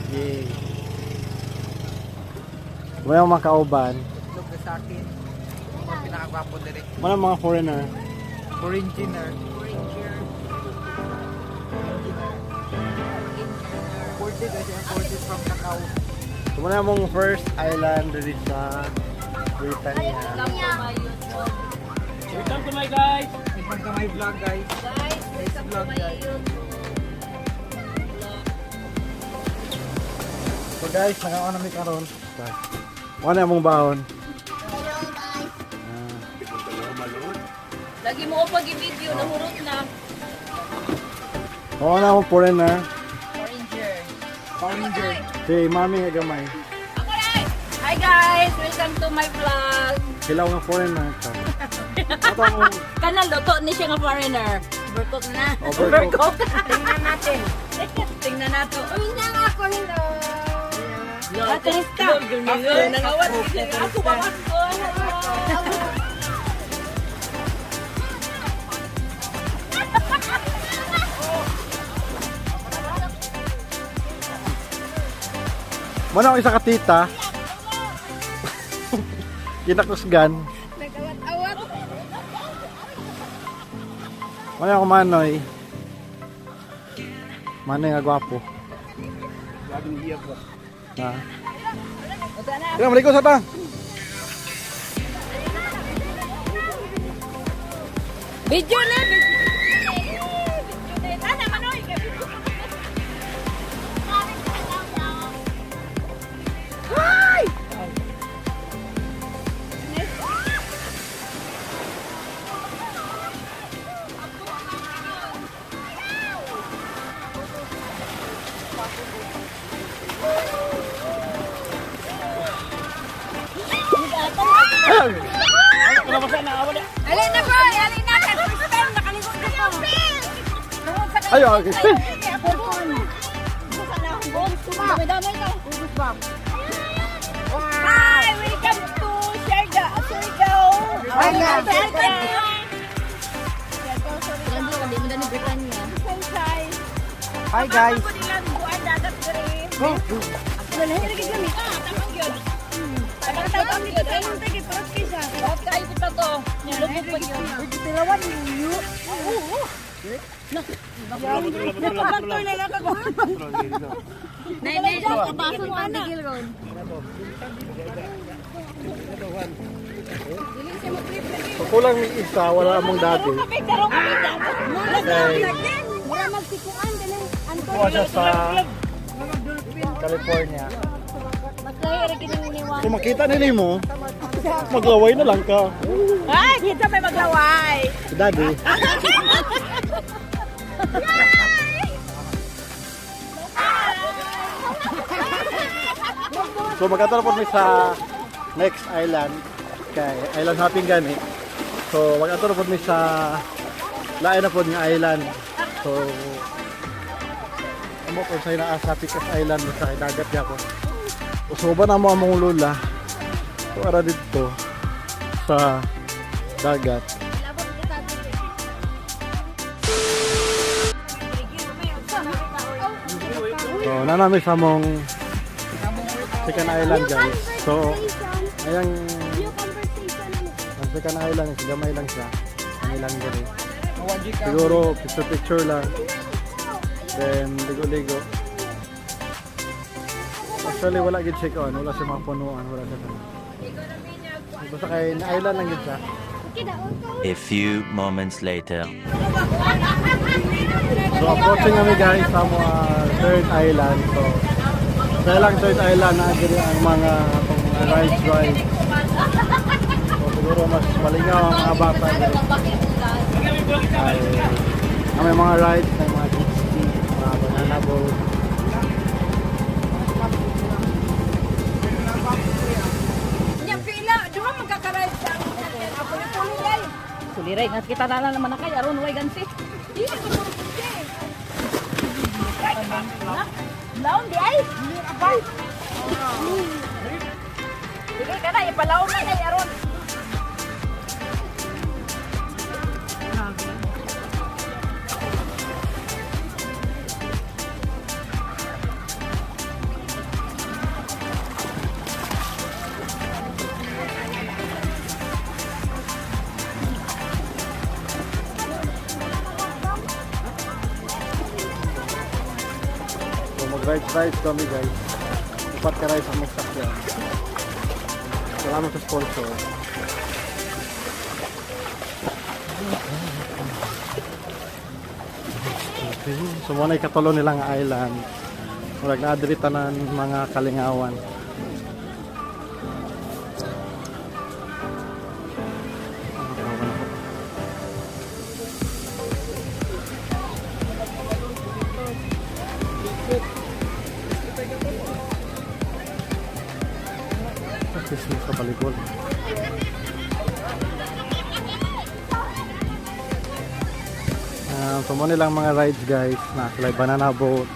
Yay. Wala mga kauban. Itlog na sa akin. Mga pinakagwapo direct. Wala mga foreigner. Foreigner. Imported, I imported from Cacao. So muna mong first island dito sa Britannia. Welcome to my YouTube. Welcome to my guys! Welcome to my vlog, guys. Guys, welcome to vlog, my guys. YouTube. Vlog. So guys, nakaon na mi karon. Wala mong baon. Hello guys. Lagi mo ko pag-video, nahurot na. Oo na akong foreigner. Foreigner. Foreigner. Si mami nga gamay. Ako rin! Hi guys! Welcome to my vlog. Hilaw nga foreigner. Ato akong Kanang luto ni siya nga foreigner. Overcook na. Overcook. Tingnan natin. Tingnan nato. Uy na nga ako, hello. Atrista. Nangawat. Ako ba ko? Muna akong isa ka tita. Ginakusgan. Nag-awat-awat. Muna ako manoy. Manoy nga gwapo. Ha? Tira, maligo sa ta. Video na! Video na! Tana, manoy! Hi! Alin na boy! Alin na! First time nakaligo na ko. Tungod sa Ay, okay. Dami-dami ka. Hi! Welcome to Siargao. Surigao. Hi, guys. Sunshine. Hi, guys. Ako nila buwan dagat diri. Wala lagi kami. Ah, tamang gyud. Tamang tamang gyud. Tamang tagi parot kaysa. Parot kayo kita to. Lubog pa gyud. Tirawan ninyo. Oo. Nakabagtoy na lang ako. Nay, nay, kabason pa tigil ron. So, kulang ni isa, wala among daddy. Kami karon kami dagat. Okay. Mura magsikuan ganun. Anton. Kuha siya sa California. Maglay ra gid ni Juan. Kung makita nila mo, maglaway na lang ka. Ay, kita may maglaway. Si daddy. So magkatalo po mi sa next island kay island hopping gani. So magkatalo po mi sa lain na po nga island. So amo kung sa naa sa Picas Island sa kay dagat gyapon. Usuban na mo among lula. So ara didto sa dagat. So nanami sa among second island, guys. So ayang New conversation ano. ang second island is gamay lang siya. Gamay lang diri. Siguro picture picture lang. Then ligo-ligo. Actually wala gid siya kuan, wala siya mga punuan, wala siya kuan. Basta kay na island lang gid siya. Okay da ko. A few moments later. So approaching kami guys sa mga third island. So sa ilang third island na diri ang mga atong mga rides rides. So siguro mas malingaw ang mga bata diri. Ay, ang may mga rides, may mga jet ski, mga banana boat. Nya pila, duha magkakaroon sa among Ako ni Pulilay. Kuliray, ngat kita na lang naman na kay aron way gansi. Di ko mo. Laon di ay. Sige ka na, ipalaon na kay aron. Nag-rides rides kami, guys. Upat ka rides ang magsakyan. Salamat sa sponsor. Okay. So mao na ikatulo nilang island. Murag naa diri tanan mga kalingawan. Christmas sa baligol. So mao nilang mga rides, guys, na kulay banana boat.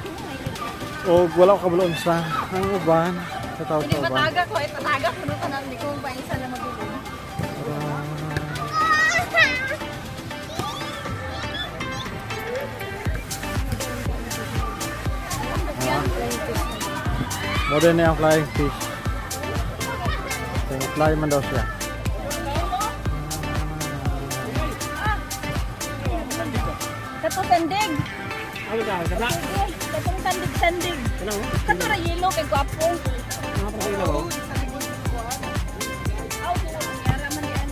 O wala ko kabalo sa ang uban sa tawag sa uban. Pataga ko, eh, pataga ko no tanan di ko pa isa na magulong. Modern na yung flying fish. So, fly man daw siya. Kato sandig. Ano ka? Kata? Katong sandig-sandig. Kato ra yellow kay gwapo. Mga pa sa ilaw. Aw, yara man yan.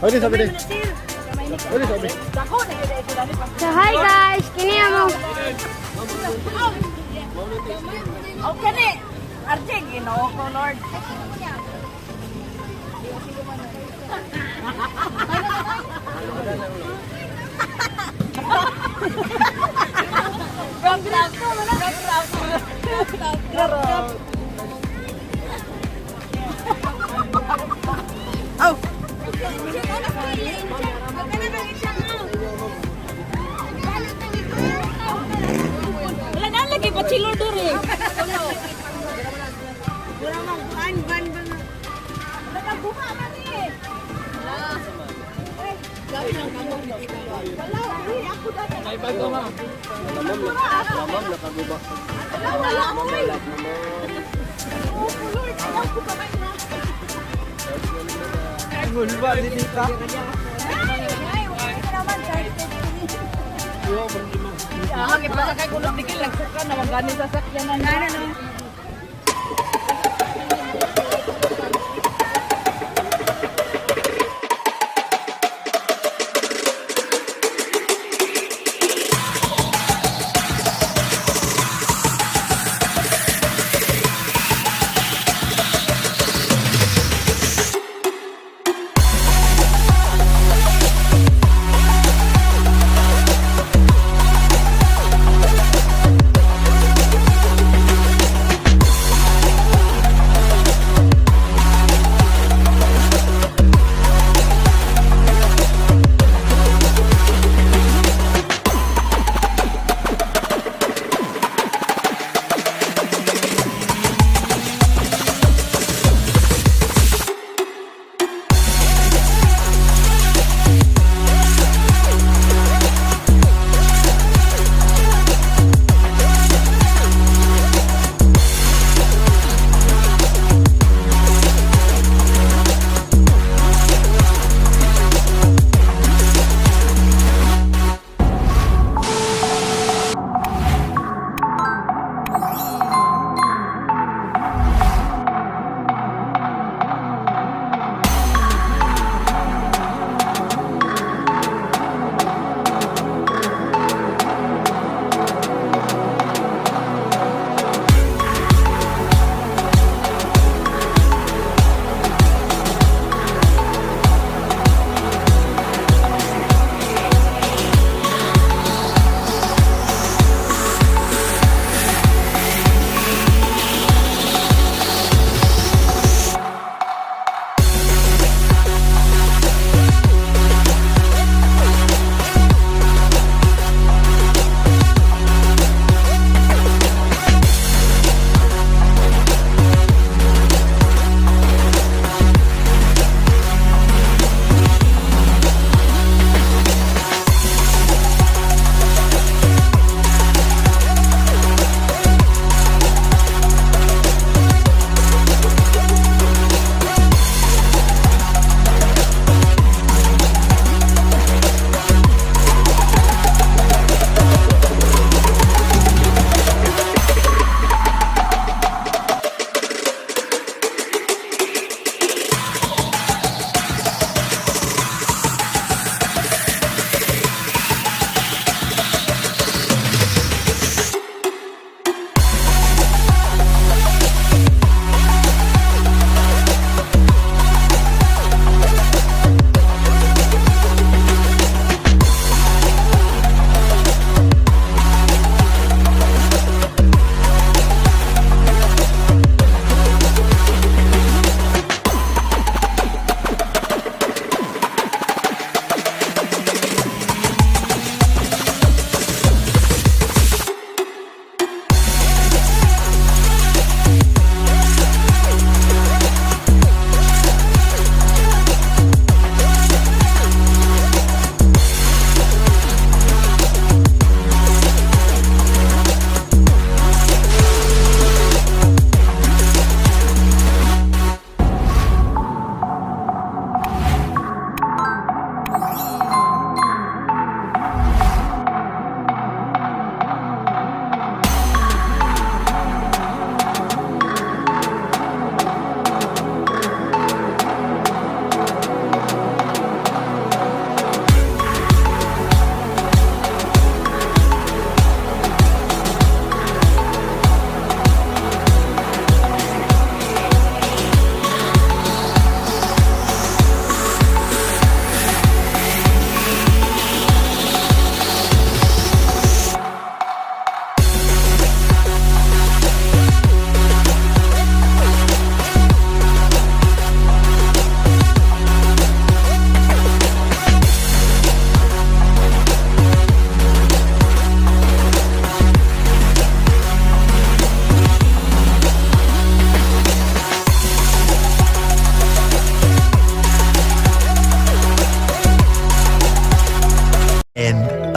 Oy, di sabi di. Gamay man na, sir. Gamay ni. Oy, di sabi. Dako na gyud ay sila ni pa. So hi guys, kini among Aw kani. RJ Ginoo ko Lord. Grab, grab, grab, grab, grab, grab. Wala na lagi pa chilo diri. Wala mang ban ban ban. Nakabuha man eh. Wala, uy, ako dati. May bago, ma'am. Wala, wala mo eh. Oo, Lord, alam ko ba kayo na? Gulba, dito. Ay, ay, wala ka naman, kahit Ah, ipasakay ko lang tigil, nagsuka na, wag gani sasakyan na na.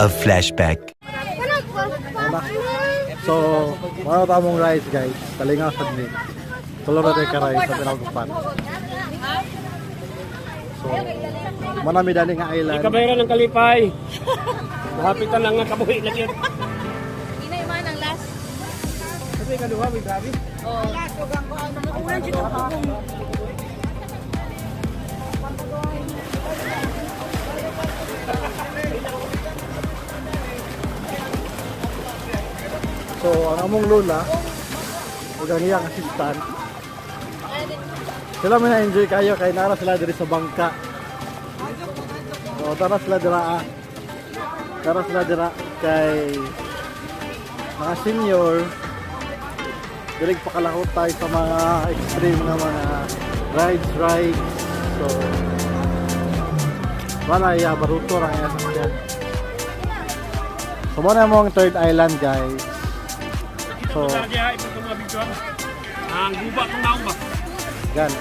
of flashback. Ano? So, mga tamong rice guys. Talingaw sa ni. Tulo na tayo ka rice sa pinagpapan. So, manami dali nga island. Ikabayra ng kalipay. Hapitan lang nga kabuhi lagi. Inay man ang last. Kasi kaduha, may grabe. Unang dito ko. So, ang among lola, ug ang iyang assistant, sila may na-enjoy kayo kay nara sila diri sa bangka. So, tara sila dira ah. Tara sila dira kay mga senior dili pakalahot tayo sa mga extreme nga mga rides rides. So, wala iya baruto ra iya sakyan. So, muna mo ang third island guys. So, Ito diya ito mga video. Ang guba tong naong ba. gan.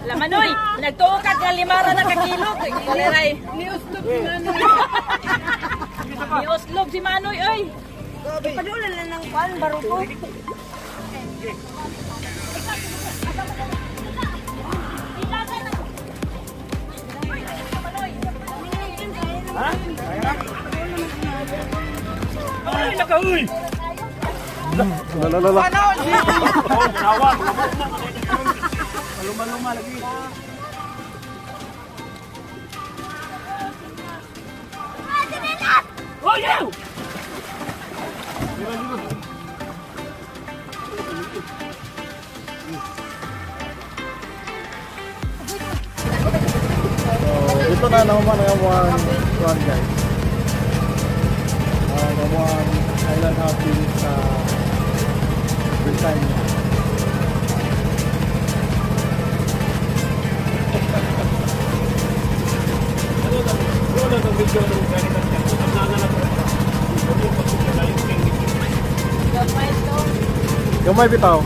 Lamanoy, nagtuo ka ka limara na kakilo. Kaliray. Niuslog si Manoy. Niuslog si Manoy, oy. Ipadula lang ng kuan baruto. Ay, nakahoy. La la la la. Oh, tawa. Luma-luma lagi. Oh, yeah. So, ito na naman ang one, one guys. Ang one island hopping sa Britannia. Ano na video ng ganito? Ang na to. Gamay bitaw.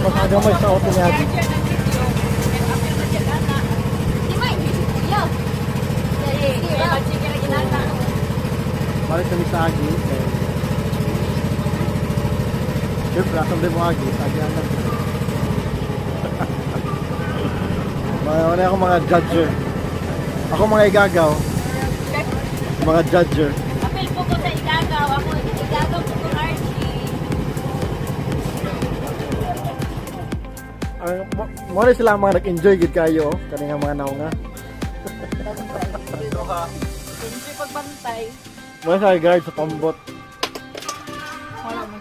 Mas gamay sa auto niya. Balik kami sa Agi. Eh, siyempre, asan din mo Agi? Sa Agi anak. Mga ano ako mga judger. Ako mga igagaw. Mga judger. Apil po ko sa igagaw. Ako igagaw po ko Archie. Ang mo mo na sila ang mga nag-enjoy gid kayo oh, kani nga mga naunga. Hindi pagbantay. Mo sa guard sa pambot.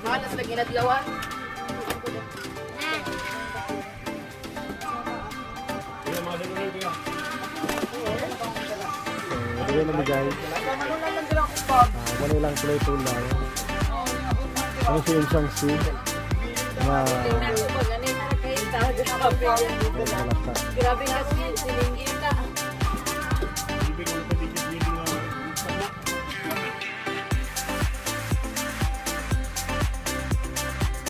Wala sila ginadlawan. So, dili na mi guys. Wala lang tulay-tulay. Ano si Insang Si? Mga Grabe nga siya, silingi.